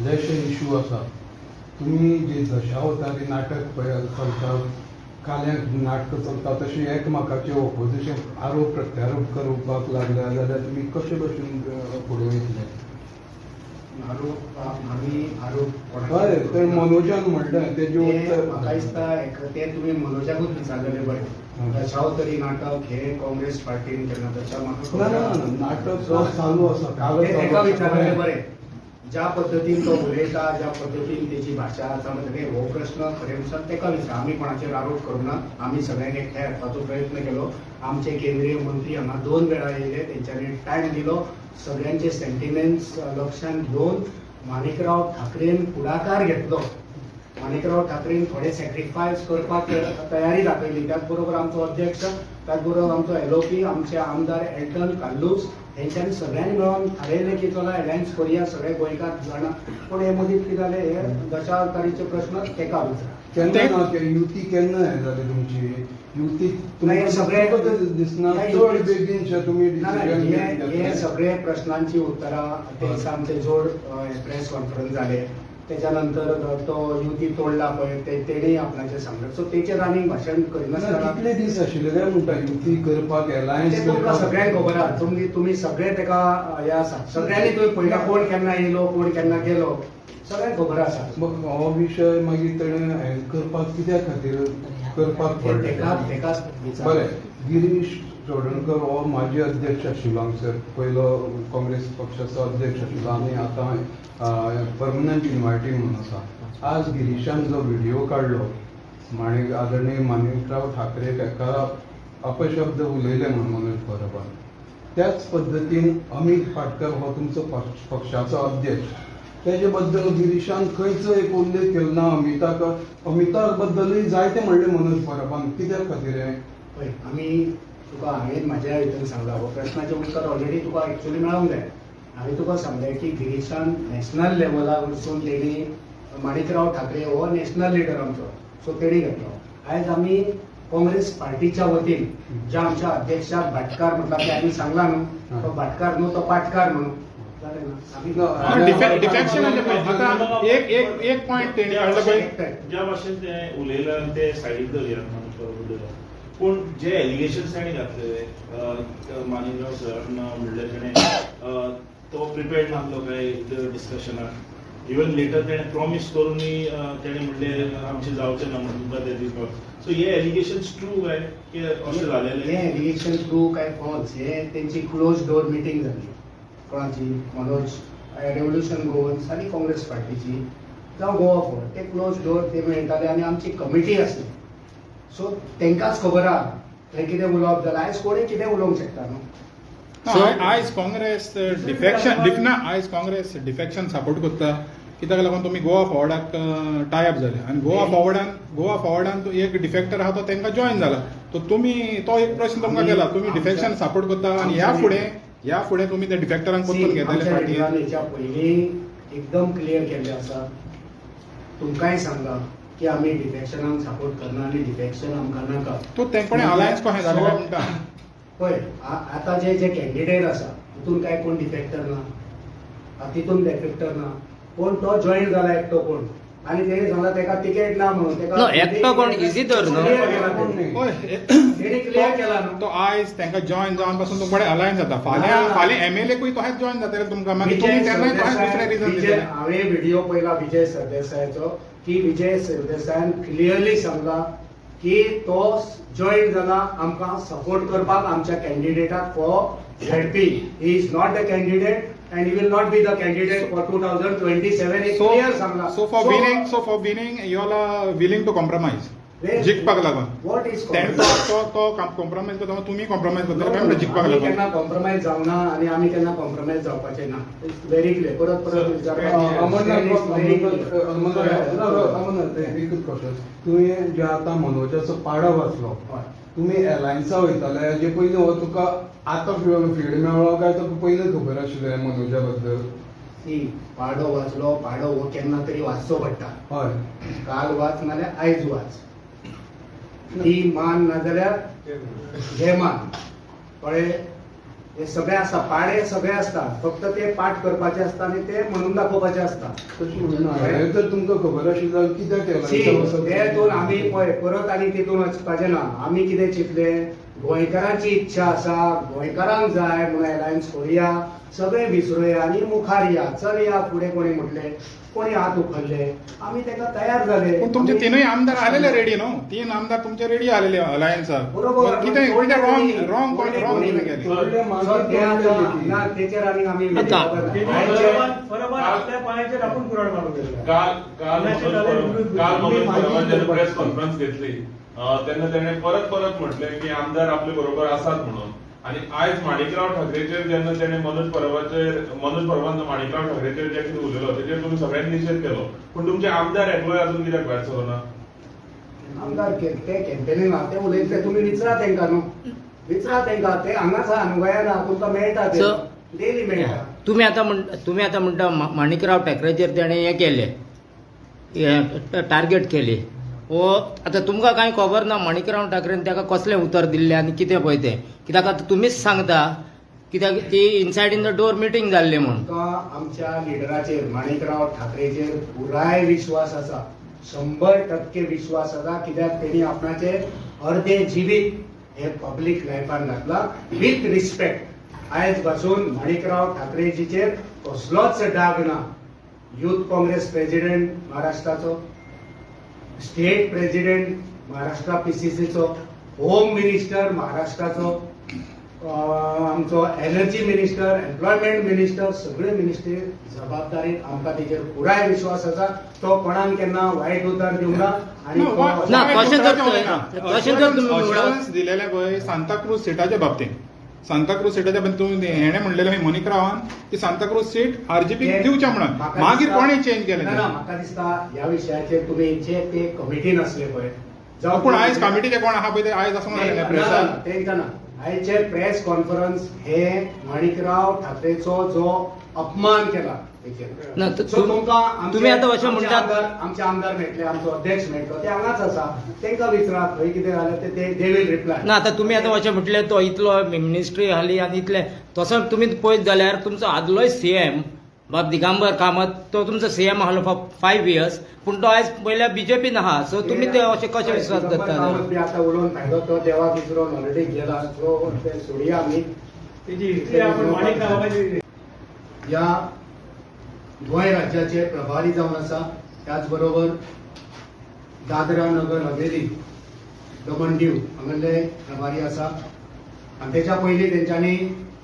कितलेशे इशू आसा. तुमी जे दशावतारी नाटक पळय चलता, काल्याक नाटकां चलता, तशें एकमेकाचे ऑपोजिशन आरोप प्रत्यारोप करपाक लागल्या जाल्यार तुमी कशे भशेन फुडें वयतले? आरोप, आमी आरोप हय, ते मनोजान म्हणलें तेजे ते उत्तर. म्हाका दिसता ते तुमी मनोजाकूच विचारलेलें बरें. दशावतारी नाटक हे काँग्रेस पार्टीन केन्ना दशा म्हाका ना खबर ना ना. ना, नाटक चालू आसा काल. ते तेका विचारलेलें बरें. ज्या पद्दतीन तो उलयता, ज्या पद्दतीन तेची भाशा आसा, म्हणटकीर हो प्रश्न खरें म्हणल्यार तेका विचार. आमी कोणाचेर आरोप करूं ना. आमी सगळ्यांक एकठांय हाडपाचो प्रयत्न केलो. आमचे केंद्रीय मंत्री हांगा दोन वेळा येयले, तेंच्यांनी टायम दिलो. सगळ्यांचे सेंटिमेंट्स लक्षांत घेवन माणिकराव ठाकरेन फुडाकार घेतलो. माणिकराव ठाकरेन थोडे सॅक्रिफायस करपाक तयारी दाखयली. त्याच बरोबर आमचो अध्यक्ष, त्याच बरोबर आमचो एलओपी, आमचे आमदार एल्टन कार्लूस, हेंच्यांनी सगळ्यांनी मेळोन थारयलें की चला, अलायन्स करुया, सगळे गोंयकार जाणा. पूण हे मदीं कितें जालें, हे दशावतारीचे प्रश्न तेका विचारा. केन्ना ना ते युती केन्ना हें जाली तुमची युती? नाही, हे सगळे- तुमकां ते दिसना नाही, चड बेगीन शे तुमी ना, ना, डिसिजन हे हे सगळे प्रश्नांची उत्तरां ते दिसा आमचे जोड प्रेस कॉन्फरन्स जाले, त्याच्या नंतर तो युती तोडला पळय, ते तेणी आपणाचें सांगलें. सो तेचेर आनीक भाशण करिनासतना. कितले दीस आशिल्ले काय म्हणटा युती करपाक, अलायन्स ते तुमकां करपाक? सगळ्यांक खबर आहा. तुमी सगळे तेका हे आसा, सगळ्यांनी तुमी पळयला कोण केन्ना येयलो, कोण केन्ना गेलो, सगळ्यांक खबर आसा. मग हो विशय मागीर तेणें हें करपाक कित्या खातीर करपाक ते पडलें? तेकाच विचार. बरें, गिरीश चोडणकर हो माजी अध्यक्ष आशिल्लो हांगसर, पयलो काँग्रेस पक्षाचो अध्यक्ष आशिल्लो आनी आतां परमनंट इन्वायटी म्हणून आसा. आज गिरीशान जो व्हिडिओ काडलो, आदरणीय माणिकराव ठाकरे ताका अपशब्द उलयले म्हणून मनोज परबान, त्याच पद्दतीन अमीत पाटकर हो तुमचो पक्षाचो अध्यक्ष, तेजे बद्दल गिरीशान खंयच एक उल्लेख केलो ना. अमिताक, अमिता बद्दलूय जायते म्हणले मनोज परबान. कित्या खातीर हें? पळय, आमी तुका हांवें म्हाज्या हितून सांगला, हो प्रश्नाचें उत्तर ऑलरेडी तुका एक्चुअली मेळोंक जाय. हांवें तुका सांगलें की गिरीशान नॅशनल लेवला वचून तेणी, माणिकराव ठाकरे हो नॅशनल लिडर आमचो, सो तेणी घेतलो. आयज आमी काँग्रेस पार्टीच्या वतीन ज्या आमच्या अध्यक्षाक भाटकार म्हटला ते आमी सांगला न्हू, तो भाटकार न्हू, तो पाटकार म्हणून जालें ना? आमी डिफेक्शन म्हणजे पळय, आतां एक एक एक पॉयंट तेणी काडलो पळय. ज्या भाशेन ते उलयला ते सायडीक धरया, उलयला, पूण जे एलिगेशन ताणें घातलेले, माणिकराव सरान म्हणलें तेणें तो प्रिपेर्ड नासलो काय डिस्कशनाक. इवन लेटर तेणें प्रॉमीस करूनय तेणें म्हणलें आमचें जावचें ना म्हणून तुमकां ते दिवपाक. सो हे एलिगेशन्स ट्रू काय की अशें जालेलें? हे एलिगेशन ट्रू काय फॉल्स, हे तेंची क्लोज डोर मिटींग जाली. कोणाची? मनोज, रेव्होल्युशन गोवन्स आनी काँग्रेस पार्टीची जावं गोवा फॉरवर्ड, ते क्लोज डोर ते मेळटाले आनी आमची कमिटी आसली. सो तांकांच खबर आहा थंय कितें उलोवप जालां. आयज कोणूय कितें उलोवंक शकता न्हू. ना, आयज काँग्रेस डिफेक्शन ना, आयज काँग्रेस डिफेक्शन सपोर्ट करता. कित्याक लागून तुमी गोवा फॉरवर्डाक टाय अप जाले आनी गोवा फॉरवर्डान एक डिफेक्टर आहा, तो तांकां जॉयन जाला. तो तुमी तो एक प्रश्न तुमकां केला, तुमी डिफेक्शन सपोर्ट करता आनी ह्या फुडें तुमी त्या डिफेक्टरांक परतून घेतले आमच्या पार्टीन? लिडरान हेच्या पयलीं एकदम क्लियर केल्लें आसा, तुमकांय सांगला की आमी डिफेक्शनाक सपोर्ट करना आनी डिफेक्शन आमकां नाका. तो तेंकोणे अलायन्स कशें जालें काय म्हणटा. पळय, आतां जे जे कॅन्डिडेट आसा तितून काय कोण डिफेक्टर ना, तितून डिफेक्टर ना कोण. तो जॉईन जाला एकटो कोण आनी तेणी सांगला तेका तिकेट ना म्हणून तेका. No, एकटो कोण easy तर न्हू. Clear केला तेणी. हय. तेणी क्लियर केला न्हू. तो आयज तांकां जॉईन जावन पासून तुमचे अलायन्स जाता. फाल्यां फाल्यां एमएलए कूय तशेंच जॉईन जातले तुमकां. मागीर तुमी विजय तेन्नाय तशेंच दुसरें सरदेसाय रिजन विजय दितले. हांवें व्हिडिओ पळयला विजय सरदेसायाचो की विजय सरदेसायान क्लियरली सांगला की तो जॉईन जाला आमकां सपोर्ट करपाक आमच्या कॅन्डिडेटाक for ZP. He is not the candidate and he will not be the candidate for 2027. So, clear सांगला. So for winning, you all are willing to compromise जिंकपाक लागून. What is तेणें तो तो तो कॉम्प्रोमायज करता, तुमी कॉम्प्रोमायज करतले काय म्हणटा जिंकपाक आमी लागून? केन्ना कॉम्प्रोमायज जावना आनी आमी केन्ना कॉम्प्रोमायज जावपाचे ना. It's very clear. परत परत अमरनाथ, विचारपाक. अमरनाथ, अमरनाथ, एकूच क्वेश्चन. तुवें जे आतां मनोजाचो पाडो वाचलो, तुमी एलायन्सा वयताले हेजे पयलीं हो तुका आतां फीड मेळ्ळो काय तुका पयलीं खबर आशिल्लें मनोजा बद्दल? सी, पाडो वाचलो, पाडो हो केन्ना तरी वाचचो पडटा. काल वाच नाल्यार आयज वाच, ती मान नाजाल्यार घे मान, कळ्ळें? हे सगळे आसता, पाडे सगळे आसता, फक्त ते पाठ करपाचे आसता आनी ते म्हणून दाखोवपाचे आसता. तशें म्हणना, हें जर तुमकां खबर आशिल्लें जाल्यार कित्याक See, एलायन्सा वचप? तेतून आमी पळय परत आनी तितून वचपाचें ना. आमी कितें चिंतलें, गोंयकारांची इच्छा आसा, गोंयकारांक जाय म्हणून एलायन्स करुया, सगळें विसरुया आनी मुखार या, चलया फुडें. कोणी म्हटलें, कोणी हात उखल्ले, आमी तेका तयार जाले. पूण तुमचे तिनूय आमदार आलेले रेडी न्हू? तीन आमदार तुमचे रेडी आलेले अलायन्साक. बरोबर. कितें कितें रॉंग रॉंग रॉंग कितें केलें? थोडे So, ते मागीर आतां ना, तेचेर आनी आमी आतां. बरोबर, आपल्या पांयाचेर आपूण कुराड मारून घेतला. काल काल मनोज परब काल मनोज परबान जेन्ना प्रेस कॉन्फरन्स घेतली तेन्ना तेणे परत परत म्हटलें की आमदार आपले बरोबर आसात म्हणून. आणि आयज माणिकराव ठाकरेचेर जेन्ना तेणे मनोज परबाचेर, मनोज परबान माणिकराव ठाकरेचेर जे कितें उलयलो तेचेर तुमी सगळ्यांनी निशेध केलो, पूण तुमचे आमदार एकलोय अजून कित्याक भायर सरना? आमदार ते कॅम्पेनिंग ते उलयतले, तुमी विचरा तेंकां न्हू, विचरा तेंकां. ते हांगाच आहा न्हू, गोंयान आहा, तुमकां मेळटा ते, डेली मेळटा. तुम्ही आता म्हणटा माणिकराव ठाकरेचेर तेणें हें केलें, हें टार्गेट केली हो. आतां तुमकां कांय खबर ना माणिकराव ठाकरेन ताका कसलें उतर दिल्लें आनी कितें पळय तें, कित्याक आतां तुमीच सांगता, कित्याक ती inside in the door meeting जाल्ली म्हूण. आमकां आमच्या लिडराचेर, माणिकराव ठाकरेचेर पुराय विश्वास आसा, 100% विश्वास आसा, कित्याक तेणी आपणाचे अर्धे जिवीत हे पब्लीक लायफान घातला विथ रिस्पेक्ट. आयज पासून माणिकराव ठाकरेजीचेर कसलोच डाग ना. युथ काँग्रेस प्रेजिडेंट महाराष्ट्राचो, स्टेट प्रेजिडेंट महाराष्ट्र पीसीसीचो, होम मिनिस्टर महाराष्ट्राचो, आमचो एनर्जी मिनिस्टर, एम्प्लॉयमेंट मिनिस्टर, सगळे मिनिस्ट्री जबाबदारीत. आमकां तेजेर पुराय विश्वास आसा. तो कोणाक केन्ना वायट उतर दिवंक ना आनी तो ना, कशें जर तुमी म्हणत- अश्योरन्स दिलेलें पळय सांताक्रूज सिटाच्या बाबतींत, सांताक्रूज सिटाच्या बाबतींत तुमी हेणें म्हणलेलें मणिकरावान की सांताक्रूज सीट आरजीपीक दिवचें म्हणून. म्हाका मागीर कोणें चेंज केलें ना तें? ना, म्हाका दिसता ह्या विशयाचेर तुमी जे ते कमिटीन आसले पळय, जावं पूण आयज कमिटीचे कोण आहा पळय ते आयज आसूंक ना, लागले ना, प्रेसाक. तेंकां ना. आयचे प्रेस कॉन्फरन्स हे माणिकराव ठाकरेचो जो अपमान केला तेचेर. ना, सो तुमकां तुमी आतां अशें आमचे म्हणटात- आमचे आमदार मेळटले, आमचो अध्यक्ष मेळटलो, ते हांगाच आसा, तेंकां विचारा खंय कितें जालें ते, they will reply. ना, आतां तुमी आतां अशें म्हटलें, तो इतलो मिनिस्ट्री हाली आनी इतलें, तसो तुमी पळयत जाल्यार तुमचो आदलोय सीएम बाब दिगंबर कामत, तो तुमचो सीएम आहलो फॉर 5 इयर्स, पूण तो आयज पयल्या बीजेपीन आहा. सो तुमी ते अशें कशें विश्वास दिगंबर दवरता? कामत बी आतां उलोवन फायदो, तो देवाक विसरून ऑलरेडी गेला. सो ते सोडया आमी. तेजी हिस्ट्री आपण माणिकरावाची. ह्या गोंय राज्याचे प्रभारी जावन आसा. त्याच बरोबर दादरा नगर हवेली, दमण दीव हांगासरले प्रभारी आसा आनी तेच्या पयलीं तेंच्यांनी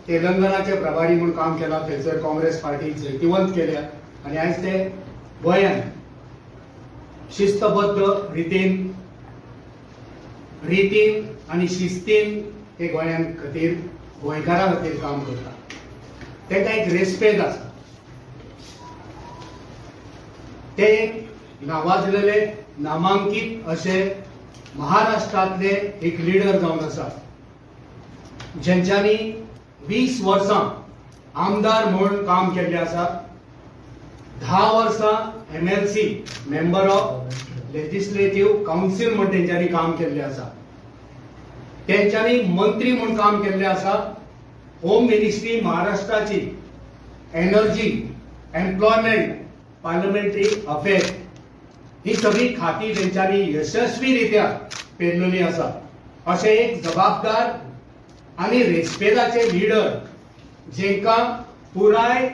तेलंगणाचे प्रभारी म्हूण काम केलां. थंयसर काँग्रेस पार्टी जैतिवंत केल्या आनी आयज ते गोंयान शिस्तबद्ध रितीन आनी शिस्तीन ते गोंयां खातीर, गोंयकारां खातीर काम करता. तांकां एक रेस्पेद आसा. ते एक नावाजलेले, नामांकीत अशे महाराष्ट्रांतले एक लिडर जावन आसा, जेंच्यांनी 20 वर्सां आमदार म्हूण काम केल्लें आसा, 10 वर्सां MLC, Member of Legislative Council म्हूण तेंच्यांनी काम केल्लें आसा. तेंच्यांनी मंत्री म्हूण काम केल्लें आसा. होम मिनिस्ट्री महाराष्ट्राची, एनर्जी, एम्प्लॉयमेंट, पार्लमेंटरी अफेअर ही सगळी खाती तेंच्यांनी यशस्वी रित्या पेललेली आसा. अशें एक जबाबदार आनी रेस्पेदाचे लिडर, जेंकां पुराय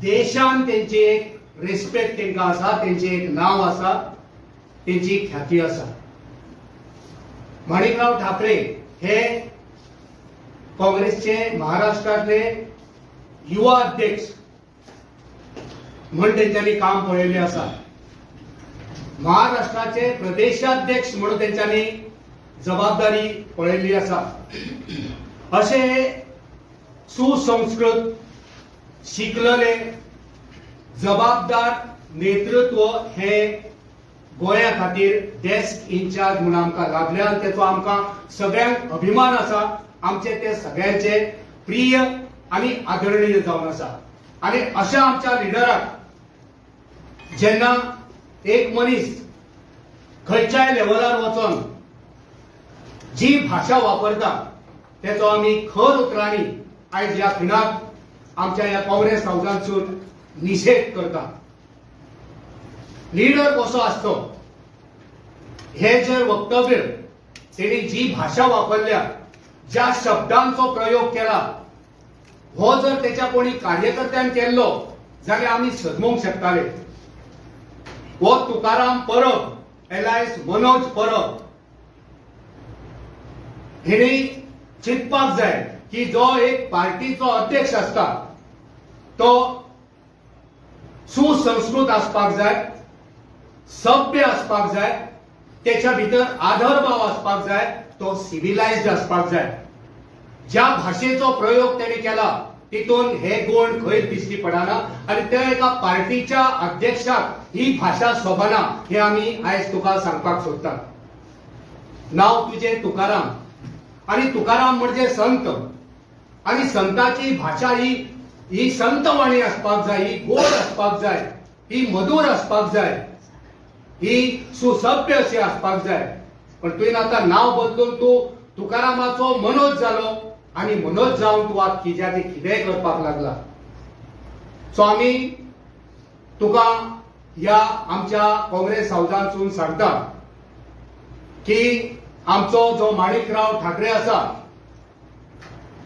देशान तेंची एक रेस्पेक्ट तेंकां आसा, तेंचें एक नांव आसा, तेंची ख्याती आसा. माणिकराव ठाकरे हे काँग्रेसचे महाराष्ट्रातले युवा अध्यक्ष म्हूण तेंच्यांनी काम पळयल्लें आसा. महाराष्ट्राचे प्रदेशाध्यक्ष म्हणून तेंच्यांनी जबाबदारी पळयल्ली आसा. अशे सुसंस्कृत, शिकलेले, जबाबदार नेतृत्व हे गोंया खातीर डेस्क इन्चार्ज म्हणून आमकां लाभले आनी तेचो आमकां सगळ्यांक अभिमान आसा. आमचे ते सगळ्यांचे प्रिय आनी आदरणीय जावन आसा. आनी अशा आमच्या लिडराक जेन्ना एक मनीस खंयच्याय लेवलार वचोन जी भाशा वापरता, तेचो आमी खर उतरांनी आयज ह्या खिणाक आमच्या ह्या काँग्रेस हावजांतसून निशेध करता. लिडर कसो आसतो हे जे वक्तव्य तेणी जी भाशा वापरल्या, ज्या शब्दांचो प्रयोग केला, हो जर त्याच्या कोणी कार्यकर्त्यान केल्लो जाल्यार आमी सजमोवंक शकताले. हो तुकाराम परब एलायस मनोज परब हेणी चिंतपाक जाय की जो एक पार्टीचो अध्यक्ष आसता तो सुसंस्कृत आसपाक जाय, सभ्य आसपाक जाय, त्याच्या भितर आदरभाव आसपाक जाय, तो सिविलायज्ड आसपाक जाय. ज्या भाशेचो प्रयोग तेणे केला तितून हे गुण खंयच दिश्टी पडना आनी त्या एका पार्टीच्या अध्यक्षाक ही भाशा सोबना हे आमी आयज तुका सांगपाक सोदतात. नांव तुजें तुकाराम आनी तुकाराम म्हणजे संत आनी संताची भाशा ही ही संतवाणी आसपाक जाय, ही गोड आसपाक जाय, ही मधुर आसपाक जाय, ही सुसभ्य अशी आसपाक जाय. पण तुवें आतां नांव बदलून तूं तुकारामाचो मनोज जालो आनी मनोज जावन तूं आतां कित्याक कितेंय करपाक लागला. सो आमी तुका ह्या आमच्या काँग्रेस हावजांतसून सांगता की आमचो जो माणिकराव ठाकरे आसा,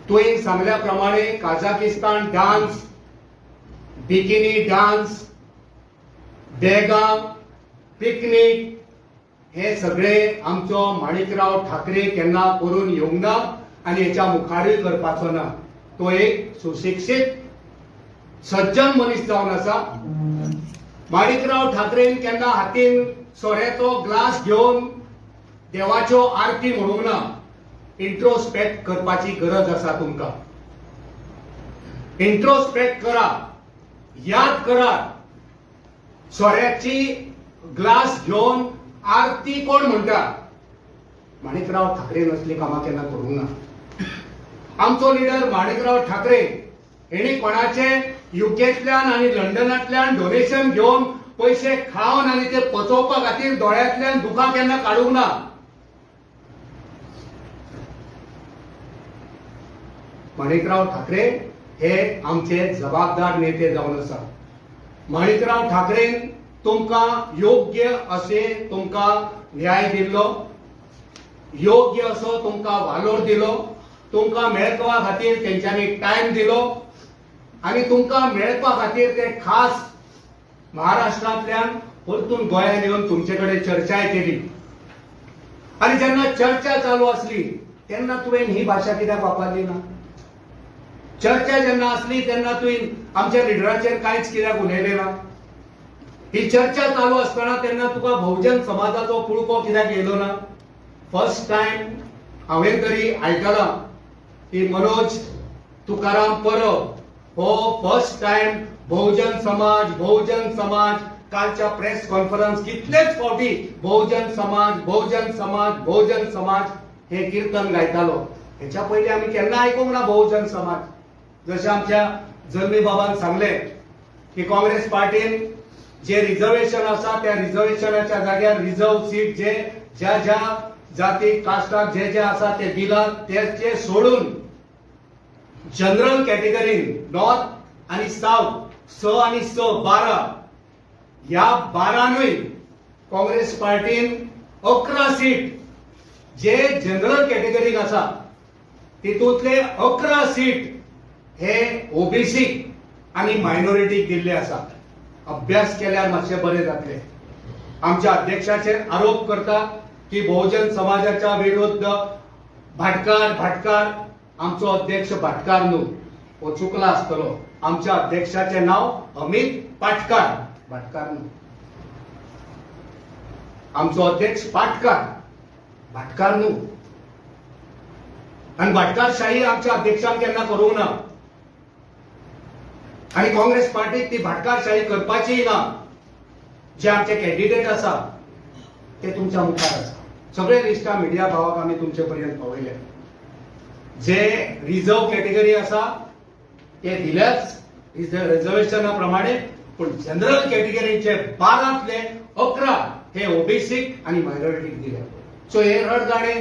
तुवें सांगल्या प्रमाणे काझाकिस्तान डान्स, बिकिनी डान्स, बेगां, पिकनीक हे सगळे आमचो माणिकराव ठाकरे केन्ना करून येवंक ना आनी हेच्या मुखारूय करपाचो ना. तो एक सुशिक्षीत सज्जन मनीस जावन आसा. माणिकराव ठाकरेन केन्ना हातीन सोऱ्याचो ग्लास घेवन देवाच्यो आरती म्हणूंक ना. इंट्रोस्पेक्ट करपाची गरज आसा तुमकां. इंट्रोस्पेक्ट करा, याद करा, सोऱ्याची ग्लास घेवन आरती कोण म्हणटा? माणिकराव ठाकरे नसली कामां केन्ना करूंक ना. आमचो लिडर माणिकराव ठाकरे हेणी कोणाचे युकेंतल्यान आनी लंडनांतल्यान डोनेशन घेवन पयशे खावन आनी ते पचोवपा खातीर दोळ्यांतल्यान दुखां केन्ना काडूंक ना. माणिकराव ठाकरे हे आमचे जबाबदार नेते जावन आसा. माणिकराव ठाकरेन तुमकां योग्य अशें तुमकां न्याय दिल्लो, योग्य असो तुमकां वालोर दिलो, तुमकां मेळपा खातीर तेंच्यांनी टायम दिलो आनी तुमकां मेळपा खातीर ते खास महाराष्ट्रांतल्यान परतून गोंयांत येवन तुमचे कडेन चर्चाय केली. आनी जेन्ना चर्चा चालू आसली तेन्ना तुवें ही भाशा कित्याक वापरली ना? चर्चा जेन्ना आसली तेन्ना तुवें आमच्या लिडराचेर कांयच कित्याक उलयलें ना? ही चर्चा चालू आसतना तेन्ना तुका बहुजन समाजाचो पुळको कित्याक येयलो ना? फर्स्ट टायम हांवें तरी आयकलां की मनोज तुकाराम परब हो फर्स्ट टायम बहुजन समाज, बहुजन समाज कालच्या प्रेस कॉन्फरन्स कितलेच फावटी बहुजन समाज, बहुजन समाज, बहुजन समाज हे कीर्तन गायतालो. हेच्या पयलीं आमी केन्ना आयकूंक ना बहुजन समाज. जशें आमच्या जल्मी बाबान सांगलें की काँग्रेस पार्टीन जे रिझर्वेशन आसा त्या रिझर्वेशनाच्या जाग्यार रिझर्व सीट जे ज्या ज्या जाती कास्टाक जे जे आसा ते दिला ते सोडून जनरल कॅटेगरीन नॉर्थ आनी सावथ 6 आनी 6 12 ह्या 12नूय काँग्रेस पार्टीन 11 सीट जे जनरल कॅटेगरीक आसा तितूंतले 11 सीट हे ओबीसी आनी मायनॉरिटीक दिल्ले आसा. अभ्यास केल्यार मातशें बरें जातलें. आमच्या अध्यक्षाचेर आरोप करता की बहुजन समाजाच्या विरुद्ध भाटकार, भाटकार. आमचो अध्यक्ष भाटकार न्हू, हो चुकला आसतलो. आमच्या अध्यक्षाचें नांव अमित पाटकार, भाटकार न्हू. आमचो अध्यक्ष पाटकार, भाटकार न्हू. आनी भाटकारशाही आमच्या अध्यक्षान केन्ना करूंक ना आनी काँग्रेस पार्टीक ती भाटकारशाही करपाचीय ना. जे आमचे कॅन्डिडेट आसा ते तुमच्या मुखार आसा. सगळे लिस्टां मिडिया भावाक आमी तुमचे पर्यंत पावयले. जे रिझर्व कॅटेगरी आसा ते दिल्याच रिझर्वेशना प्रमाणे, पूण जनरल कॅटेगरीचे 12तले 11 हे ओबीसीक आनी मायनॉरिटीक दिले. सो हे रडगाणे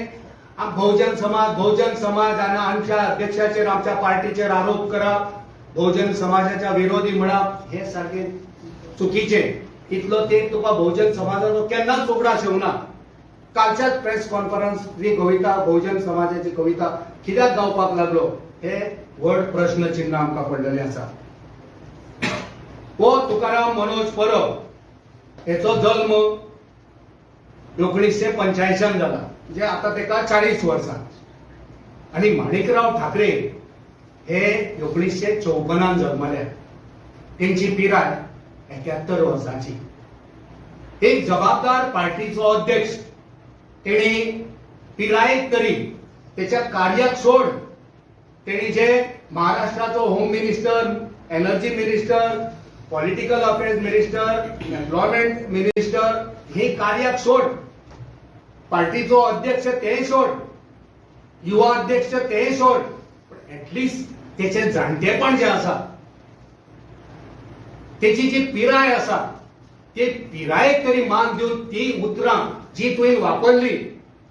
बहुजन समाज, बहुजन समाज आनी आमच्या अध्यक्षाचेर, आमच्या पार्टीचेर आरोप करप, बहुजन समाजाच्या विरोधी म्हणप हे सारखे चुकीचे. इतलो तेंप तुका बहुजन समाजाचो केन्नाच उगडास येवना. कालच्याच प्रेस कॉन्फरन्स ही कविता, बहुजन समाजाची कविता कित्याक गावपाक लागलो हे व्हड प्रश्न चिन्ह आमकां पडलेलें आसा. हो तुकाराम मनोज परब हेचो जल्म 1985 जाला, म्हणजे आता तेका 40 वर्सां. आनी माणिकराव ठाकरे हे 1954 जल्मले, तेंची पिराय 71 वर्सांची. एक जबाबदार पार्टीचो अध्यक्ष, तेणी पिरायेक तरी तेच्या कार्याक सोड, तेणी जे महाराष्ट्राचो home minister, energy minister, political affairs minister, employment minister, हे कार्याक सोड, पार्टीचो अध्यक्ष तेय सोड, युवा अध्यक्ष तेय सोड, पण एटलिस्ट तेचे जाणटेपण जे आसा, तेची जी पिराय आसा, ते पिरायेक तरी मान दिवन ती उतरां जी तुवें वापरली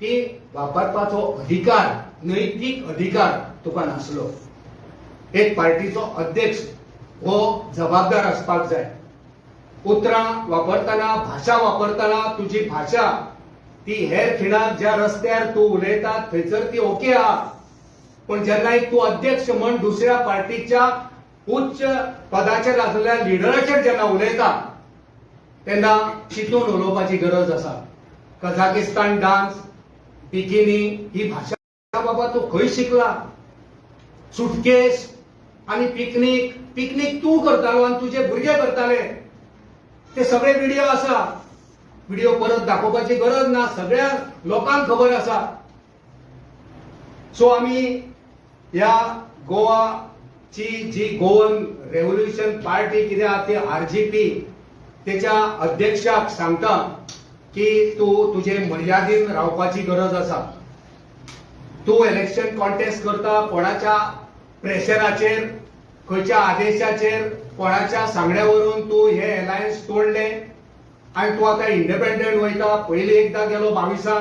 ती वापरपाचो अधिकार, नैतीक अधिकार तुका नासलो. एक पार्टीचो अध्यक्ष हो जबाबदार आसपाक जाय. उतरां वापरतना, भाशा वापरतना तुजी भाशा ती हेर खिणाक ज्या रस्त्यार तूं उलयता थंयसर ती ओके आहा, पण जेन्ना एक तूं अध्यक्ष म्हण दुसऱ्या पार्टीच्या उच्च पदाचेर आसलेल्या लिडराचेर जेन्ना उलयता तेन्ना चिंतून उलोवपाची गरज आसा. कझाकिस्तान डान्स, बिकिनी ही भाशा बाबा तूं खंय शिकला? सुटकेस आनी पिकनीक, पिकनीक तूं करतालो आनी तुजे भुरगे करताले, ते सगळे व्हिडिओ आसा. व्हिडिओ परत दाखोवपाची गरज ना, सगळ्या लोकांक खबर आसा. सो आमी ह्या गोवाची जी गोवन रेव्होल्युशन पार्टी कितें आहा ती आरजीपी, तेच्या अध्यक्षाक सांगता की तूं तुजे मर्यादेन रावपाची गरज आसा. तूं इलेक्शन कॉन्टेस्ट करता कोणाच्या प्रेशराचेर, खंयच्या आदेशाचेर, कोणाच्या सांगण्या वरून तूं हे अलायन्स तोडले आनी तूं आतां इंडिपेंडंट वयता. पयलीं एकदां गेलो 22,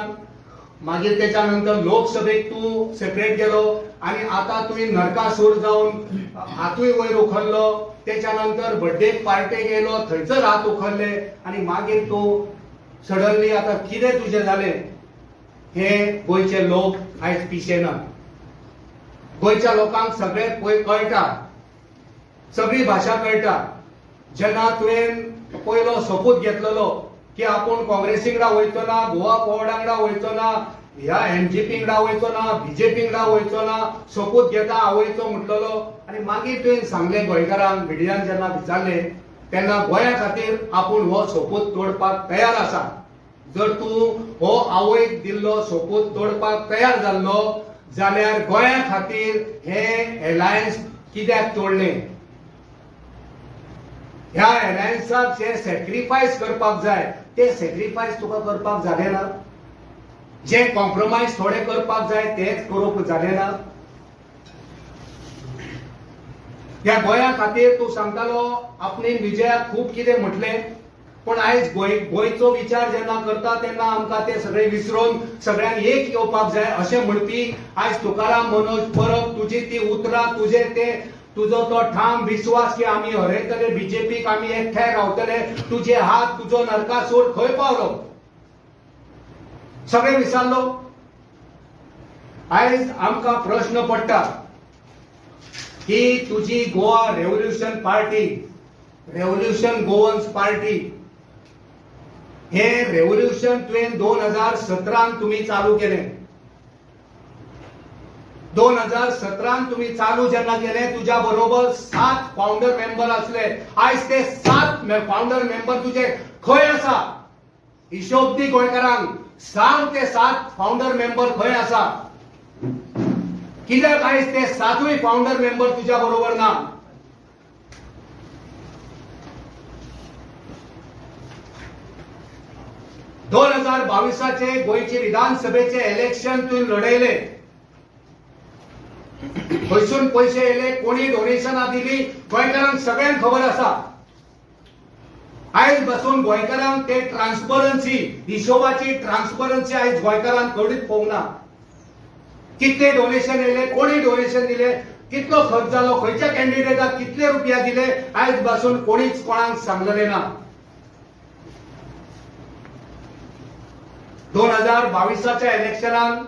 मागीर तेच्या नंतर लोकसभेक तूं सेपरेट गेलो आनी आतां तुवें नरकासूर जावन हातूय वयर उखल्लो. तेच्या नंतर बड्डे पार्टेक येयलो, थंयसर हात उखल्ले आनी मागीर तूं सडनली आतां कितें तुजें जालें हे गोंयचे लोक आयज पिशे ना. गोंयच्या लोकांक सगळें पळय कळटा, सगळी भाशा कळटा. जेन्ना तुवें पयलो सोपूत घेतलेलो की आपूण काँग्रेसी वांगडा वयचो ना, गोवा फॉरवर्डा वांगडा वयचो ना, ह्या एमजीपी वांगडा वयचो ना, बीजेपी वांगडा वयचो ना, सोपूत घेता आवयचो म्हटलेलो आनी मागीर तुवें सांगलें गोंयकारांक, मिडियान जेन्ना विचारलें तेन्ना गोंया खातीर आपूण हो सोपूत तोडपाक तयार आसा. जर तूं हो आवयक दिल्लो सोपूत तोडपाक तयार जाल्लो जाल्यार गोंया खातीर हे एलायन्स कित्याक तोडलें? ह्या एलायन्साक जे सॅक्रिफायस करपाक जाय ते सॅक्रिफायस तुका करपाक जालें ना? जे कॉम्प्रोमायज थोडे करपाक जाय तेच करूंक जालें ना? ह्या गोंया खातीर तूं सांगतालो आपणे विजयाक खूब कितें म्हटलें, पूण आयज गोंयचो विचार जेन्ना करता तेन्ना आमकां ते सगळे विसरून सगळ्यांक एक येवपाक जाय अशें म्हणपी आयज तुकाराम मनोज परब, तुजी ती उतरां, तुजे ते तुजो तो ठाम विश्वास की आमी हरयतले बीजेपीक, आमी एकठांय रावतले, तुजे हात, तुजो नरकासूर खंय पावलो? सगळे विसरलो. आयज आमकां प्रश्न पडटा की तुजी Goa revolution party, revolution Goans party, हे रेव्होल्युशन तुवें 2017 तुमी चालू केलें. 2017 तुमी चालू जेन्ना केलें तुज्या बरोबर 7 फाउंडर मेंबर आसले. आयज ते 7 फाउंडर मेंबर तुजे खंय आसा? हिशोब दी गोंयकारांक, सांग ते 7 फाउंडर मेंबर खंय आसा? कित्याक आयज ते 7 फाउंडर मेंबर तुज्या बरोबर ना? दोन 2022 गोंयचे विधानसभेचे इलेक्शन तुवें लढयले, खंयसून पयशे येयले, कोणी डोनेशनां दिली, गोंयकारांक सगळ्यांक खबर आसा. आयज बसून गोंयकारांक ते ट्रान्सपरन्सी, हिशोबाची ट्रान्सपरन्सी आयज गोंयकारांक कडीत पळोवंक ना. कितले डोनेशन येयले, कोणी डोनेशन दिले, कितलो खर्च जालो, खंयच्या कॅन्डिडेटाक कितले रुपया दिले, आयज पासून कोणीच कोणाक सांगलेले ना. 2022च्या इलेक्शनान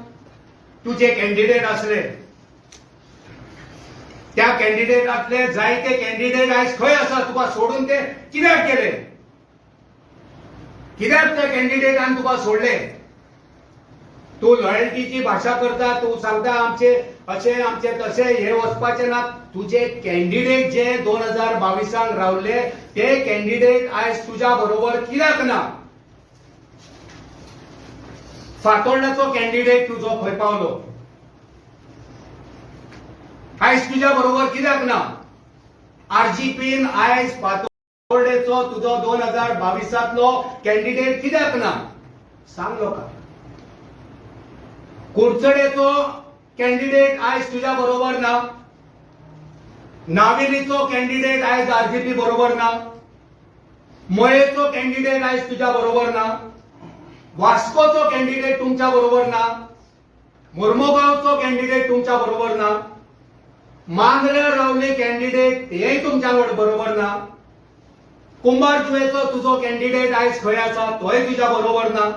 तुजे कॅन्डिडेट असले, त्या कॅन्डिडेटांतले जायते कॅन्डिडेट आयज खंय आसा? तुका सोडून ते कित्याक गेले? कित्याक त्या कॅन्डिडेटान तुका सोडले? तूं लॉयल्टीची भाशा करता, तूं सांगता आमचे अशे आमचे तशे, हे वचपाचे ना. तुजे कॅन्डिडेट जे 2022 रावले ते कॅन्डिडेट आयज तुज्या बरोबर कित्याक ना? फातोर्डाचो कॅन्डिडेट तुजो खंय पावलो? आयज तुज्या बरोबर कित्याक ना? आरजीपीन आयज फातोर्डेचो तुजो 2022 कॅन्डिडेट कित्याक ना? सांग लोकांक. कुडचडेचो कॅन्डिडेट आयज तुज्या बरोबर ना, नावेलीचो कॅन्डिडेट आयज आरजीपी बरोबर ना, मयेचो कॅन्डिडेट आयज तुज्या बरोबर ना, वास्कोचो कॅन्डिडेट तुमच्या बरोबर ना, मुर्मोगांवचो कॅन्डिडेट तुमच्या बरोबर ना, मांद्र्या रावले कॅन्डिडेट हेय तुमच्या बरोबर ना, कुंभारजुवेचो तुजो कॅन्डिडेट आयज खंय आसा तोय तुज्या बरोबर ना,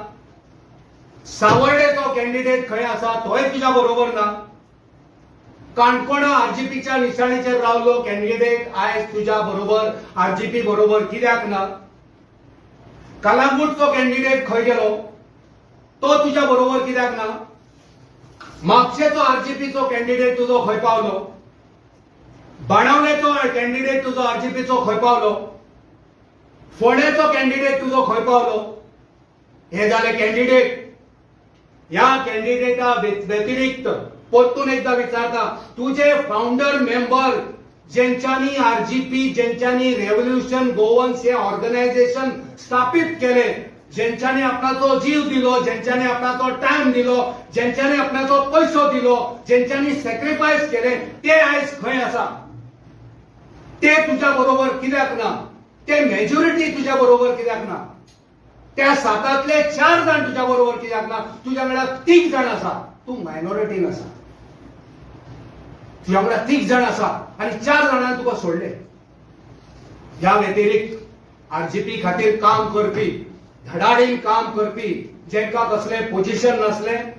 सावर्डेचो कॅन्डिडेट खंय आसा तोय तुज्या बरोबर ना, काणकोणा आरजीपीच्या निशाणीचेर रावलो कॅन्डिडेट आयज तुज्या बरोबर आरजीपी बरोबर कित्याक ना? कलांगूटचो कॅन्डिडेट खंय गेलो, तो तुज्या बरोबर कित्याक ना? म्हापशेचो आरजीपीचो कॅन्डिडेट तुजो खंय पावलो? बाणावलेचो कॅन्डिडेट तुजो आरजीपीचो खंय पावलो? फोंडेचो कॅन्डिडेट तुजो खंय पावलो? हे जाले कॅन्डिडेट. ह्या कॅन्डिडेटा व्यतिरिक्त परतून एकदा विचारता, तुजे फाउंडर मेंबर जेंच्यांनी आरजीपी, जेंच्यांनी रेव्होल्युशन गोवन्स हे ऑर्गनायझेशन स्थापित केले, जेंच्यांनी आपणाचो जीव दिलो, जेंच्यांनी आपणाचो टायम दिलो, जेंच्यांनी आपणाचो पयसो दिलो, जेंच्यांनी सॅक्रिफायस केले, ते आयज खंय आसा? ते तुज्या बरोबर कित्याक ना? ते मेजॉरिटी तुज्या बरोबर कित्याक ना? त्या सातांतले 4 जाण तुज्या बरोबर कित्याक ना? तुज्या वांगडा 3 जाण आसा, तूं मायनॉरिटीन आसा. तुज्या वांगडा 3 जाण आसा आनी 4 जाणांनी तुका सोडले. ह्या व्यतिरिक्त आरजीपी खातीर काम करपी, धडाडीन काम करपी, जेंका कसलें पोजिशन नासलें,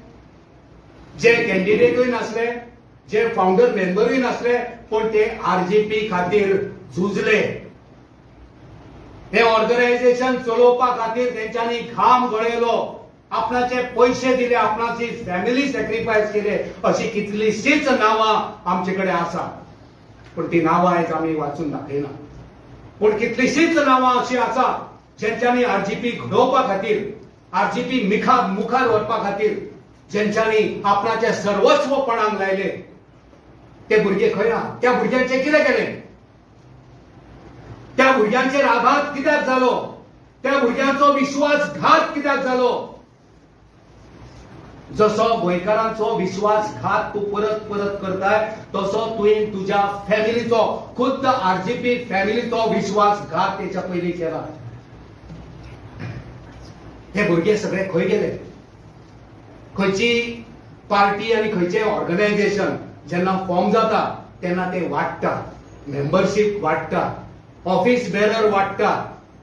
जे कॅन्डिडेटूय नासले, जे फाउंडर मेंबरूय नासले, पूण ते आरजीपी खातीर झुजले. हे ऑर्गनायझेशन चलोवपा खातीर तेंच्यांनी घाम गळयलो, आपणाचे पयशे दिले, आपणाची फॅमिली सॅक्रिफायस केले. अशी कितलीशीच नांवां आमचे कडेन आसा, पूण ती नांवां आयज आमी वाचून दाखयना. पूण कितलीशीच नांवां अशी आसा जेंच्यांनी आरजीपी घडोवपा खातीर, आरजीपी मुखार व्हरपा खातीर जेंच्यांनी आपणाचे सर्वस्व पणाक लायले, ते भुरगे खंय आहा? त्या भुरग्यांचे कितें केलें? त्या भुरग्यांचेर आघात कित्याक जालो? त्या भुरग्यांचो विश्वासघात कित्याक जालो? जसो गोंयकारांचो विश्वासघात तूं परत परत करताय, तसो तुवें तुज्या फॅमिलीचो, खुद्द आरजीपी फॅमिलीचो विश्वासघात तेच्या पयलीं केला. हे भुरगे सगळे खंय गेले? खंयची पार्टी आनी खंयचें ऑर्गनायझेशन जेन्ना फॉर्म जाता तेन्ना ते वाडटा, मेंबरशीप वाडटा, ऑफिस बेरर वाडटा.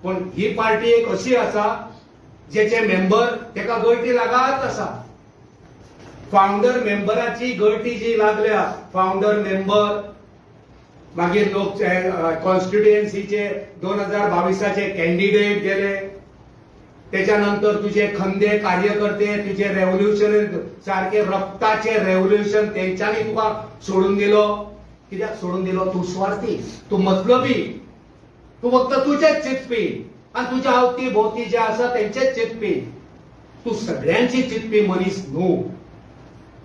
पूण ही पार्टी एक अशी आसा जेचे मेंबर तेका गळटी लागत आसा. फाउंडर मेंबराची गळटी जी लागल्या, फाउंडर मेंबर, मागीर लोक कॉन्स्टिट्युएन्सीचे 2022 कॅन्डिडेट गेले, त्याच्या नंतर तुझे खंदे कार्यकर्ते, तुझे रेव्होल्युशन सारखे रक्ताचे रेव्होल्युशन तेंच्यांनी तुका सोडून दिलो. कित्याक सोडून दिलो? तूं स्वार्थी, तूं मतलबी, तूं फक्त तुजेच चिंतपी आनी तुज्या अवती भोवती जे आसा तेंचेच चिंतपी. तूं सगळ्यांची चिंतपी मनीस न्हू.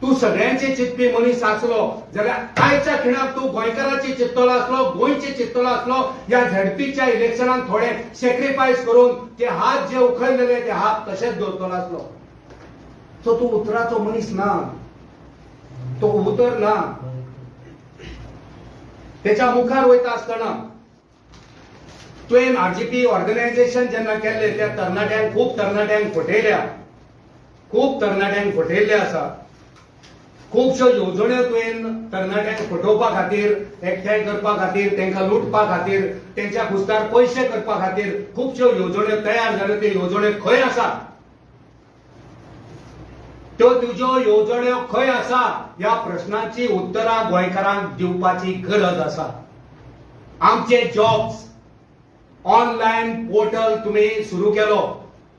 तूं सगळ्यांचे चिंतपी मनीस आसलो जाल्यार आयच्या खिणाक तूं गोंयकाराची चिंततलो आसलो, गोंयची चिंततलो आसलो. ह्या झेडपीच्या इलेक्शनान थोडे सॅक्रिफायस करून ते हात जे उखललेले ते हात तशेच दवरतलो आसलो. सो तूं उतराचो मनीस ना, तो उतर ना. तेच्या मुखार वयता आसतना तुवें आरजीपी ऑर्गनायझेशन जेन्ना केल्लें त्या तरणाट्यांक, खूब तरणाट्यांक फटयल्या, खूब तरणाट्यांक फटयल्ले आसा. खुबश्यो येवजण्यो तुवें तरणाट्यांक फटोवपा खातीर, एकठांय करपा खातीर, तांकां लुटपा खातीर, तेंच्या खुस्तार पयशे करपा खातीर खुबश्यो येवजण्यो तयार जाल्यो. त्यो येवजण्यो खंय आसात? त्यो तुज्यो येवजण्यो खंय आसा ह्या प्रश्नाची उत्तरां गोंयकारांक दिवपाची गरज आसा. आमचे जॉब्स ऑनलायन पोर्टल तुमी सुरू केलो,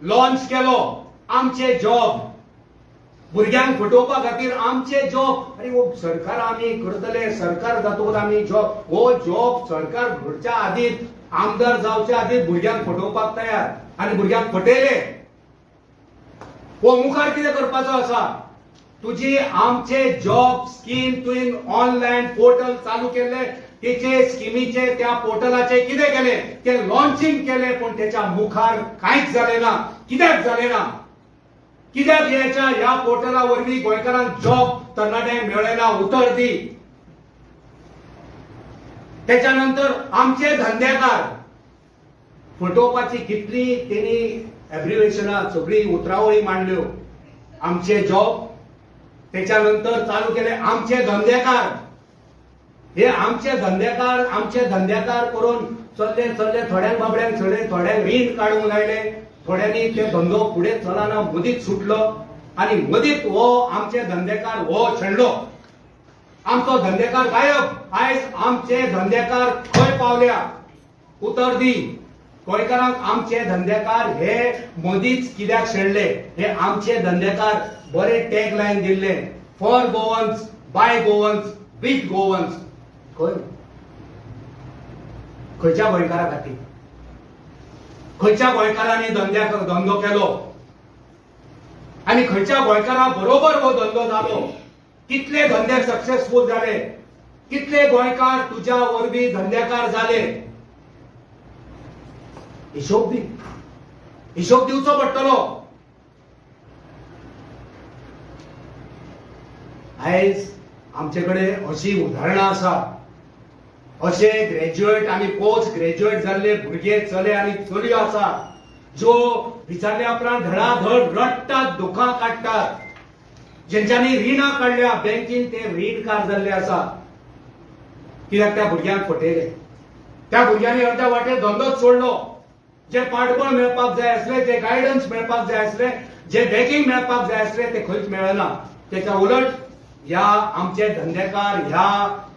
लॉन्च केलो. आमचे जॉब भुरग्यांक फटोवपा खातीर आमचे जॉब. अरे हो सरकार आमी करतले, सरकार जातकूच आमी जॉब, हो जॉब सरकार घडच्या आदींच, आमदार जावच्या आदींच भुरग्यांक फटोवपाक तयार आनी भुरग्यांक फटयले. हो मुखार कितें करपाचो आसा? तुजी आमचे जॉब स्कीम तुवें ऑनलायन पोर्टल चालू केल्ले, तेचे स्किमीचे त्या पोर्टलाचे कितें केलें? ते लॉन्चिंग केलें, पूण तेच्या मुखार कांयच जालें ना. कित्याक जालें ना? कित्याक ह्याच्या ह्या पोर्टला वरवीं गोंयकारांक जॉब तरणाट्यांक मेळ्ळें ना? उतर दी. त्याच्या नंतर आमचे धंदेकार फटोवपाची कितली तेणी एब्रिवेशनां सगळी उतरावळी मांडल्यो. आमचे जॉब, त्याच्या नंतर चालू केले आमचे धंदेकार. हे आमचे धंदेकार, आमचे धंदेकार करून चल्ले चल्ले, थोड्यांक बाबड्यांक चडले, थोड्यांक रीण काडूंक लायले, थोड्यांनी ते धंदो फुडें चलना, मदींच सुटलो आनी मदींच हो आमचे धंदेकार हो शेणलो. आमचो धंदेकार गायब. आयज आमचे धंदेकार खंय पावल्या? उतर दी गोंयकारांक. आमचे धंदेकार हे मदींच कित्याक शेणले? हे आमचे धंदेकार बरे टॅग लायन दिल्ले, for Goans, by Goans, with Goans. खंय खंयच्या गोंयकारा खातीर? खंयच्या गोंयकारांनी धंदो केलो आनी खंयच्या गोंयकारा बरोबर हो धंदो जालो? कितले धंदे सक्सेसफूल जाले? कितले गोंयकार तुज्या वरवीं धंदेकार जाले? हिशोब दी, हिशोब दिवचो पडटलो. आयज आमचे कडेन अशी उदाहरणां आसा, अशे ग्रॅज्युएट आनी पोस्ट ग्रॅज्युएट जाल्ले भुरगे चले आनी चलयो आसा, ज्यो विचारल्या उपरांत धडाधड रडटात, दुखां काडटात, जेंच्यांनी रिणां काडल्या बँकेन, ते रीणकार जाल्ले आसा. कित्याक त्या भुरग्यांक फटयले. त्या भुरग्यांनी अर्द्या वाटेर धंदोच सोडलो. जे पाठबळ मेळपाक जाय आसले, जे गायडन्स मेळपाक जाय आसले, जे बॅकिंग मेळपाक जाय आसले, ते खंयच मेळना. त्याच्या उलट ह्या आमचे धंदेकार ह्या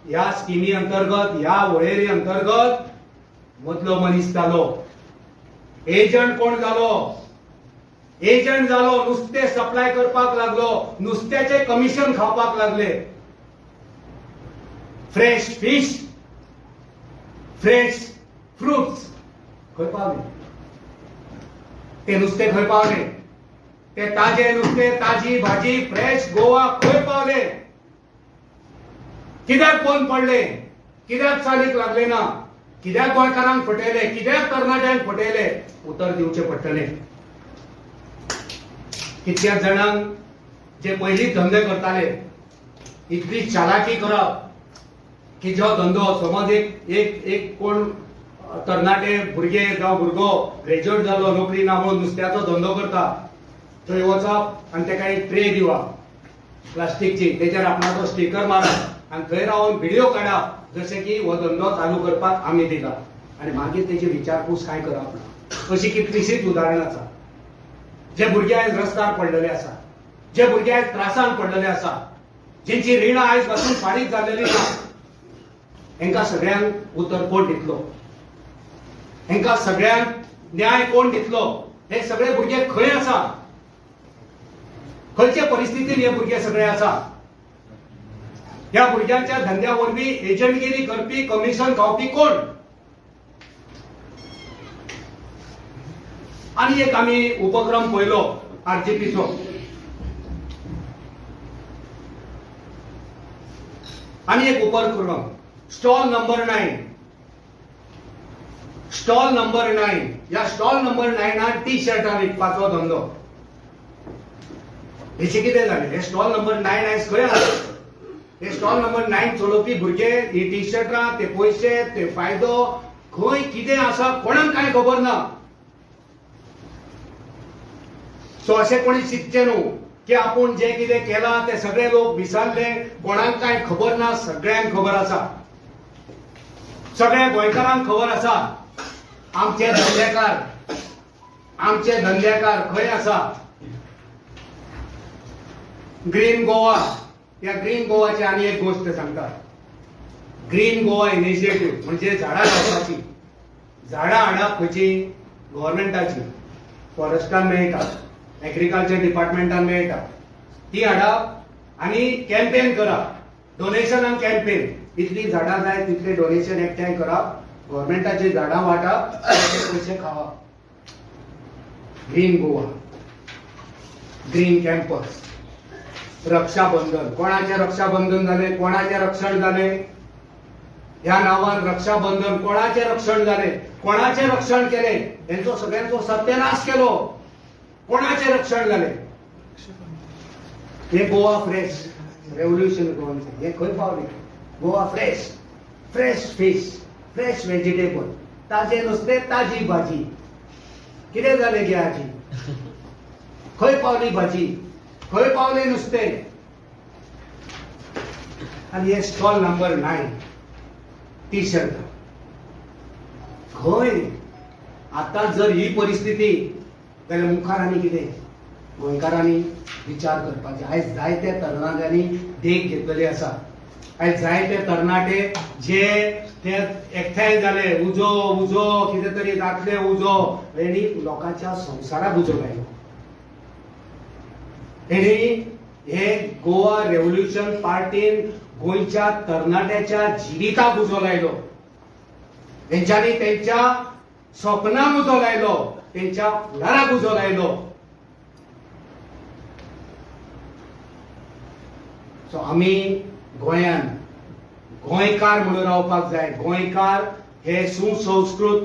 ह्या स्किमी अंतर्गत, ह्या वळेरी अंतर्गत मदलो मनीस जालो. एजंट कोण जालो? एजंट जालो, नुस्तें सप्लाय करपाक लागलो, नुस्त्याचे कमिशन खावपाक लागले. फ्रेश फिश, फ्रेश फ्रुट्स खंय पावले? ते नुस्तें खंय पावले? ते ताजे नुस्तें, ताजी भाजी, फ्रेश गोवा खंय पावले? कित्याक बंद पडले? कित्याक चालीक लागले ना? कित्याक गोंयकारांक फटयले? कित्याक तरणाट्यांक फटयले? उतर दिवचें पडटलें. कितल्या जाणांक जे पयलींच धंदे करताले, इतली चालाकी करप की जो धंदो समज एक एक एक कोण तरणाटे भुरगे जावं भुरगो ग्रॅज्युएट जालो, नोकरी ना म्हणून नुस्त्याचो धंदो करता, थंय वचप आनी ताका एक ट्रे दिवप प्लास्टिकची, तेजेर आपणाचो स्टिकर मारप आनी थंय रावन व्हिडिओ काडप, जशें की हो धंदो चालू करपाक आमी दिला, आनी मागीर तेजी विचारपूस कांय करप ना. अशी कितलीशीच उदाहरणां आसा. जे भुरगे आयज रस्त्यार पडलेले आसा, जे भुरगे आयज त्रासान पडलेले आसा, जेंची रिणां आयज पासून फारीक जाल्लेली ना, हेंकां सगळ्यांक उतर कोण दितलो? हेंकां सगळ्यांक न्याय कोण दितलो? हे सगळे भुरगे खंय आसा? खंयचे परिस्थितीन हे भुरगे सगळे आसा? ह्या भुरग्यांच्या धंद्या वरवीं एजंटगिरी करपी, कमिशन खावपी कोण? आनी एक आमी उपक्रम पळयलो आरजीपीचो. आनी एक उपक्रम स्टॉल नंबर 9, स्टॉल नंबर 9. ह्या स्टॉल नंबर 9 टी शर्टां विकपाचो धंदो. हेचे कितें जालें? हे स्टॉल नंबर 9 आयज खंय आसा? हे स्टॉल नंबर 9 चलोवपी भुरगे, ही टी शर्टां, ते पयशे, ते फायदो खंय कितें आसा कोणाक कांय खबर ना. सो अशें कोणी चिंतचें न्हू. की आपूण जें कितें केलां ते सगळे लोक विसरले, कोणाक कांय खबर ना. सगळ्यांक खबर आसा, सगळ्या गोंयकारांक खबर आसा. आमचे धंदेकार, आमचे धंदेकार खंय आसा? ग्रीन गोवा, ह्या ग्रीन गोवाची आनी एक गोश्ट सांगता. ग्रीन गोवा इनिशिएटीव म्हणजे झाडां लावपाची. झाडां हाडप खंयची? गव्हर्मेंटाची, फॉरेस्टान मेळटा, एग्रीकल्चर डिपार्टमेंटान मेळटा, ती हाडप आनी कॅम्पेन करप, डोनेशनान कॅम्पेन. इतली झाडां जाय तितले डोनेशन एकठांय करप, गव्हर्मेंटाची झाडां वांटप, ताचे पयशे खावप. Green Goa, green campus, Rakshabandhan. कोणाचें रक्षाबंधन जालें? कोणाचें रक्षण जालें? ह्या नांवान रक्षाबंधन, कोणाचें रक्षण जालें? कोणाचें रक्षण केलें? हेंचो सगळ्यांचो सत्यानाश केलो. कोणाचें रक्षण जालें? हे गोवा फ्रेश रेव्होल्युशन गोवांचें हे खंय पावलें? Goa fresh, fresh fish, fresh vegetable, ताजें नुस्तें, ताजी भाजी. कितें जालें गे आजी? खंय पावली भाजी? खंय पावलें नुस्तें? आनी हे स्टॉल नंबर 9 टी शर्ट खंय? आतां जर ही परिस्थिती जाल्यार मुखार आनी कितें? गोंयकारांनी विचार करपाचे. आयज जायते तरणाट्यांनी देख घेतलेली आसा. आयज जायते तरणाटे जे ते एकठांय जाले, उजो उजो कितें तरी जातले उजो, हेणी लोकांच्या संवसाराक उजो लायलो. हेणी हे गोवा रेव्होल्युशन पार्टीन गोंयच्या तरणाट्याच्या जिविताक उजो लायलो. तेंच्यांनी तेंच्या स्वप्नाक उजो लायलो, तेंच्या फुडाराक उजो लायलो. सो आमी गोंयान गोंयकार म्हणून रावपाक जाय. गोंयकार हे सुसंस्कृत,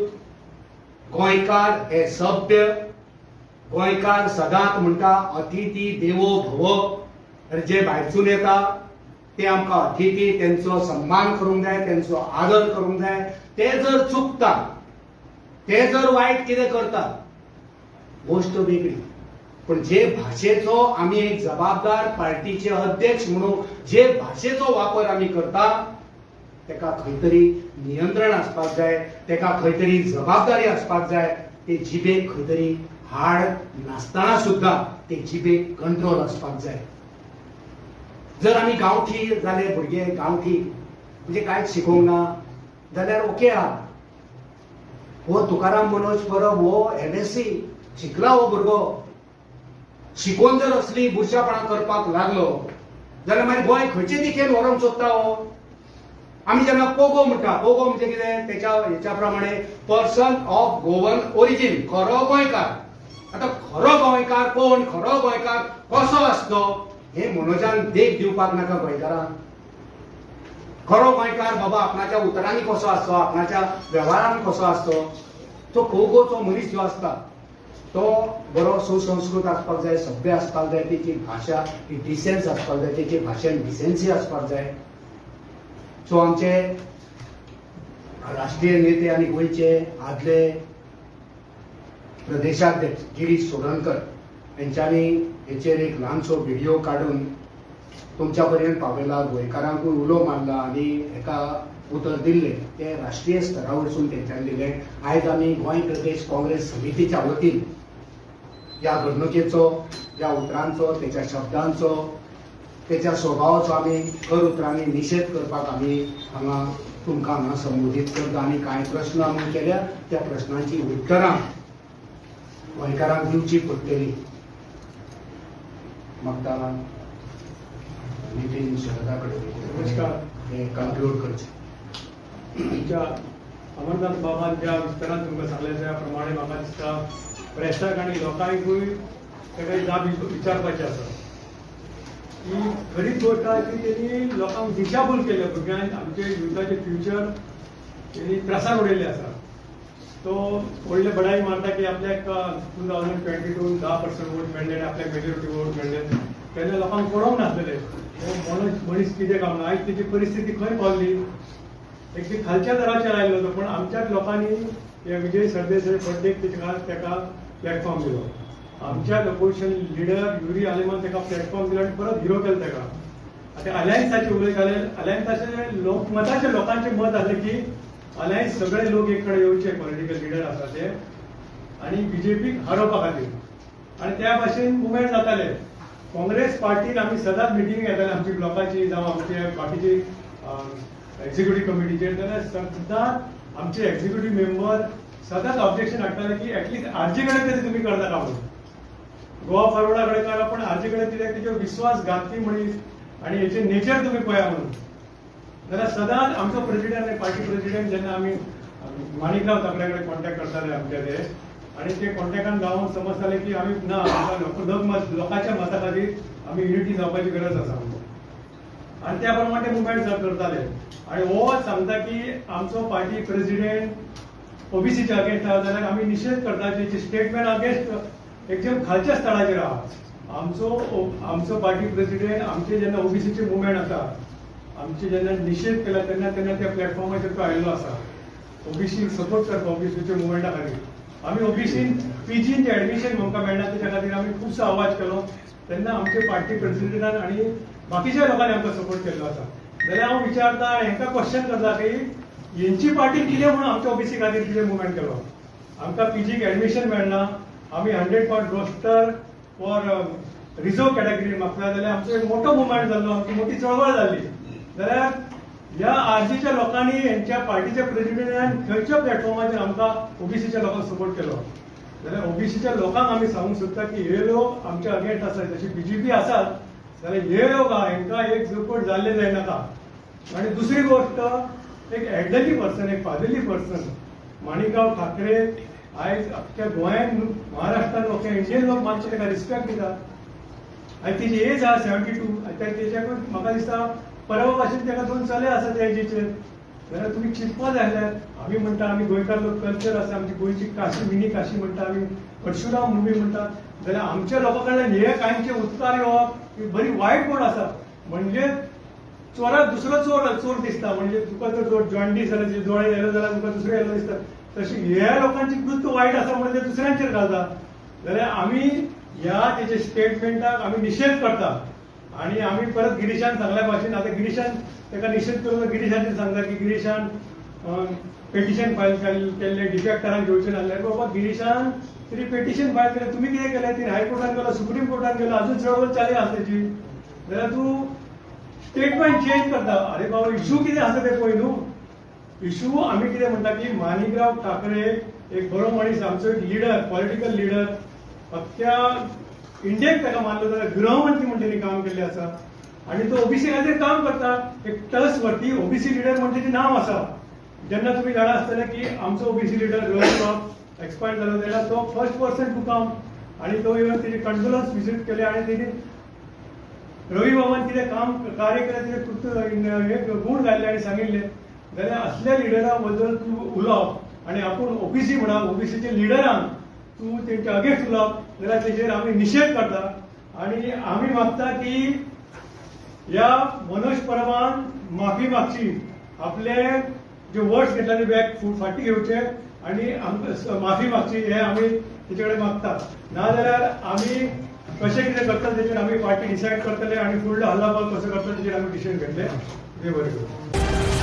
गोंयकार हे सभ्य, गोंयकार सदांच म्हणटा अतिथी देवो भव. जे भायरसून येता ते आमकां अतिथी, तेंचो सन्मान करूंक जाय, तेंचो आदर करूंक जाय. ते जर चुकता, ते जर वायट कितें करता, गोश्ट वेगळी. पण जे भाशेचो आमी एक जबाबदार पार्टीचे अध्यक्ष म्हणून जे भाशेचो वापर आमी करता तेका खंय तरी नियंत्रण आसपाक जाय, तेका खंय तरी जबाबदारी आसपाक जाय. ते जिबेक खंय तरी हाड नासतना सुद्दां ते जिबेक कंट्रोल आसपाक जाय. जर आमी गांवठी जाले भुरगे, गांवठी म्हणजे कांयच शिकोवंक ना जाल्यार ओके आहा. हो तुकाराम मनोज परब हो MSc शिकला हो भुरगो, शिकोवन जर असली बुरशापणां करपाक लागलो जाल्यार मागीर गोंय खंयचे दिकेन व्हरोंक सोदता हो? आमी जेन्ना पोगो म्हणटा, पोगो म्हणजे कितें? तेच्या हेच्या प्रमाणे पर्सन ऑफ गोवन ओरिजीन, खरो गोंयकार. आतां खरो गोंयकार कोण, खरो गोंयकार कसो आसतो हे मनोजान देख दिवपाक नाका गोंयकारांक? खरो गोंयकार बाबा आपणाच्या उतरांनी कसो आसचो, आपणाच्या वेव्हारान कसो आसचो, तो पोगोचो मनीस जो आसता तो बरो सुसंस्कृत आसपाक जाय, सभ्य आसपाक जाय, तेची भाशा ही डिसेन्स आसपाक जाय, तेची भाशेन डिसेन्सी आसपाक जाय. सो आमचे राष्ट्रीय नेते आनी गोंयचे आदले प्रदेशाध्यक्ष गिरीश चोडणकर हेंच्यांनी हेचेर एक ल्हानसो व्हिडिओ काडून तुमच्या पर्यंत पावयला, गोंयकारांकूय उलो मारला आनी एका उतर दिल्लें तें राष्ट्रीय स्तरा वयरसून तेंच्यांनी दिलें. आयज आमी गोंय प्रदेश काँग्रेस समितीच्या वतीन ह्या घडणुकेचो, ह्या उतरांचो, तेच्या शब्दांचो, तेच्या स्वभावाचो आमी खर उतरांनी निशेध करपाक आमी हांगा तुमकां हांगा संबोधीत करता आनी कांय प्रस्न आमी केल्या त्या प्रस्नांची उत्तरां गोंयकारांक दिवची पडटली. म्हाका नितीन शरदा कडेन नमस्कार. हे कंक्लूड करचें. आमच्या अमरनाथ बाबान ज्या विस्तारान तुमकां सांगलें त्या प्रमाणे म्हाका दिसता प्रेसाक आनी लोकांकूय ताका जाप विचारपाची आसा. ही खरीच गोश्ट आहा की तेणी लोकांक दिशाभूल केल्या, भुरग्यांक, आमचे युथाचे फ्युचर तेणी त्रासान उडयल्ले आसा. तो व्हडले बडाई मारता की आपल्याक 2022 10% वोट मेळ्ळे आनी आपल्याक मेजॉरिटी वोट मेळ्ळे. तेन्ना लोकांक पळोवंक नासलेले हो मनीस कितें काय म्हणून. आयज तेची परिस्थिती खंय पावली, एक ती खालच्या दराचेर आयलो तो, पण आमच्याच लोकांनी हे विजय सरदेसाय बड्डेक तेका प्लॅटफॉर्म दिलो. आमच्याच अपोजिशन लिडर युरी आलेमान ताका प्लॅटफॉर्म दिलो आनी परत हिरो केलो ताका. आतां अलायन्साचे उलयताले, अलायन्साचे लोकमताचे लोकांचे मत आसलें की अलायन्स सगळे लोक एक कडेन येवचे, पॉलिटिकल लिडर आसा ते, आनी बीजेपीक हारोवपा खातीर, आनी त्या भाशेन मुवमेंट जाताले. काँग्रेस पार्टीन आमी सदांच मिटींग घेताले आमची ब्लॉकाची जावं आमचे बाकीची एक्झिक्युटीव कमिटीचेर, जाल्यार सदांच आमचे एक्झिक्युटीव मेंबर सदांच ऑब्जेक्शन हाडटाले की एटलिस्ट आरजी कडेन तरी तुमी करनाका म्हणून. गोवा फॉरवर्डा कडेन करा, पण आरजी कडेन कित्याक तेजेर विश्वासघातकी मनीस आनी हेचे नेचर तुमी पळया म्हणून. जाल्यार सदांच आमचो प्रेसिडेंट आनी पार्टी प्रेसिडेंट जेन्ना आमी माणिकराव ठाकरे कडेन कॉन्टॅक्ट करताले आमचे ते, आनी ते कॉन्टॅक्टान जावन समजताले की आमी ना, आमकां लोकांच्या मता खातीर आमी युनिटी जावपाची गरज आसा म्हणून, आनी त्या प्रमाणे ते मुवमेंट करताले. आनी हो सांगता की आमचो पार्टी प्रेसिडेंट ओबीसीच्या अगेन्स्ट आहा, जाल्यार आमी निशेध करता. तेची स्टेटमेंट अगेन्स्ट एकदम खालच्या स्तराचेर आहा. आमचो पार्टी प्रेसिडेंट आमचे जेन्ना ओबीसीचे मुवमेंट आसा, आमचे जेन्ना निशेध केला तेन्ना तेन्ना त्या प्लॅटफॉर्माचेर तो आयिल्लो आसा ओबीसी सपोर्ट करता. ओबीसीच्या मुवमेंटा खातीर आमी ओबीसीन पीजीन जे एडमिशन आमकां मेळना तेच्या खातीर आमी खुबसो आवाज केलो, तेन्ना आमचे पार्टी प्रेसिडेंटान आनी बाकीच्या लोकांनी आमकां सपोर्ट केल्लो आसा. जाल्यार हांव विचारता, हांकां क्वेश्चन करता की हेंची पार्टी कितें म्हणून आमच्या ओबीसी खातीर कितें मुवमेंट केलो? आमकां पीजीक एडमिशन मेळना, आमी 100 point roster for reserve category मागता, जाल्यार आमचो एक मोठो मुवमेंट जाल्लो, आमची मोठी चळवळ जाल्ली. जाल्यार ह्या आरजीच्या लोकांनी, हेंच्या पार्टीच्या प्रेसिडेंटान खंयच्या प्लॅटफॉर्माचेर आमकां ओबीसीच्या लोकांक सपोर्ट केलो? जाल्यार ओबीसीच्या लोकांक आमी सांगूंक सोदता की हे लोक आमच्या अगेन्स्ट आसात. जशी बीजेपी आसात, जाल्यार हे लोक आहा, हेंकां एक सपोर्ट जाल्ले जायनाका. आनी दुसरी गोष्ट, एक एल्डरली पर्सन, एक फादरली पर्सन माणिकराव ठाकरे आयज अख्ख्या गोंयांत, महाराष्ट्रान, अख्ख्या इंडियन लोक मातशे ताका रिस्पेक्ट दितात. आनी तेजी एज आहा 72. तेच्याकून म्हाका दिसता परवा भाशेन ताका दोन चले आसा त्या एजीचेर. जाल्यार तुमी चिंतपा जाय आसल्यार आमी म्हणटा, आमी गोंयकार लोक, कल्चर आसा आमची, गोंयची काशी, मिनी काशी म्हणटा आमी, परशुराम भुमी म्हणटा. जाल्यार आमच्या लोकां कडल्यान हे कांयचे उच्चार येवप ही बरी वायट कोण आसा. म्हणजे चोराक दुसरो चोर चोर दिसता. म्हणजे तुका जर जो जॉन्डीस जाल्यार, दोळे येलो जाल्यार तुका दुसरे येलो दिसता, तशी ह्या लोकांची कृत्य वायट आसा म्हणून ते दुसऱ्यांचेर घालता. जाल्यार आमी ह्या तेच्या स्टेटमेंटाक आमी निशेध करता. आणि आमी परत गिरीशान सांगल्या भाशेन, आतां गिरीशान ताका निशेध करून गिरीशाचेर सांगता की गिरीशान पेटिशन फायल केल्लें, डिफेक्टरांक घेवचें नासलें. बाबा, गिरीशान तरी पेटिशन फायल केलें, तुमी कितें केलें? तिने हायकोर्टान गेलो, सुप्रीम कोर्टान गेलो, अजून चळवळ चालू आसा तेची. जाल्यार तूं स्टेटमेंट चेंज करता. अरे बाबा, इशू कितें आसा ते पळय न्हू. इशू आमी कितें म्हणटा की माणिकराव ठाकरे एक बरो मनीस, आमचो एक लिडर, पॉलिटिकल लिडर, अख्ख्या इंडियेक ताका मानलो जाल्यार गृहमंत्री म्हण तेणी काम केल्लें आसा आनी तो ओबीसी खातीर काम करता. एक ट्रस्टवर्थी ओबीसी लिडर म्हण तेजें नांव आसा. जेन्ना तुमी जाणा आसतले की आमचो ओबीसी लिडर रोहन एक्सपायर जालो, तेन्ना तो फर्स्ट पर्सन टू कम आनी तो येवन तेजी कंडोलन्स विजीट केले आनी तेणी रवी बाबान कितें काम कार्य केलें तेजे कृत्य गूण गायले आनी सांगिल्ले. जाल्यार असल्या लिडरा बद्दल तूं उलोवप आनी आपूण ओबीसी म्हणा, ओबीसीचे लिडरांक तूं तेंच्या अगेन्स्ट उलोवप, जाल्यार तेजेर आमी निशेध करता. आनी आमी मागता की ह्या मनोज परबान माफी मागची, आपले जे वर्ड्स घेतले ते बॅक फाटी घेवचे आनी आमकां माफी मागची, हे आमी तेचे कडेन मागता. नाजाल्यार आमी कशें कितें करता तेचेर आमी पार्टी डिसायड करतले आनी फुडलो हल्ला बोल कसो करता तेचेर आमी डिसिजन घेतले. देव बरें करूं.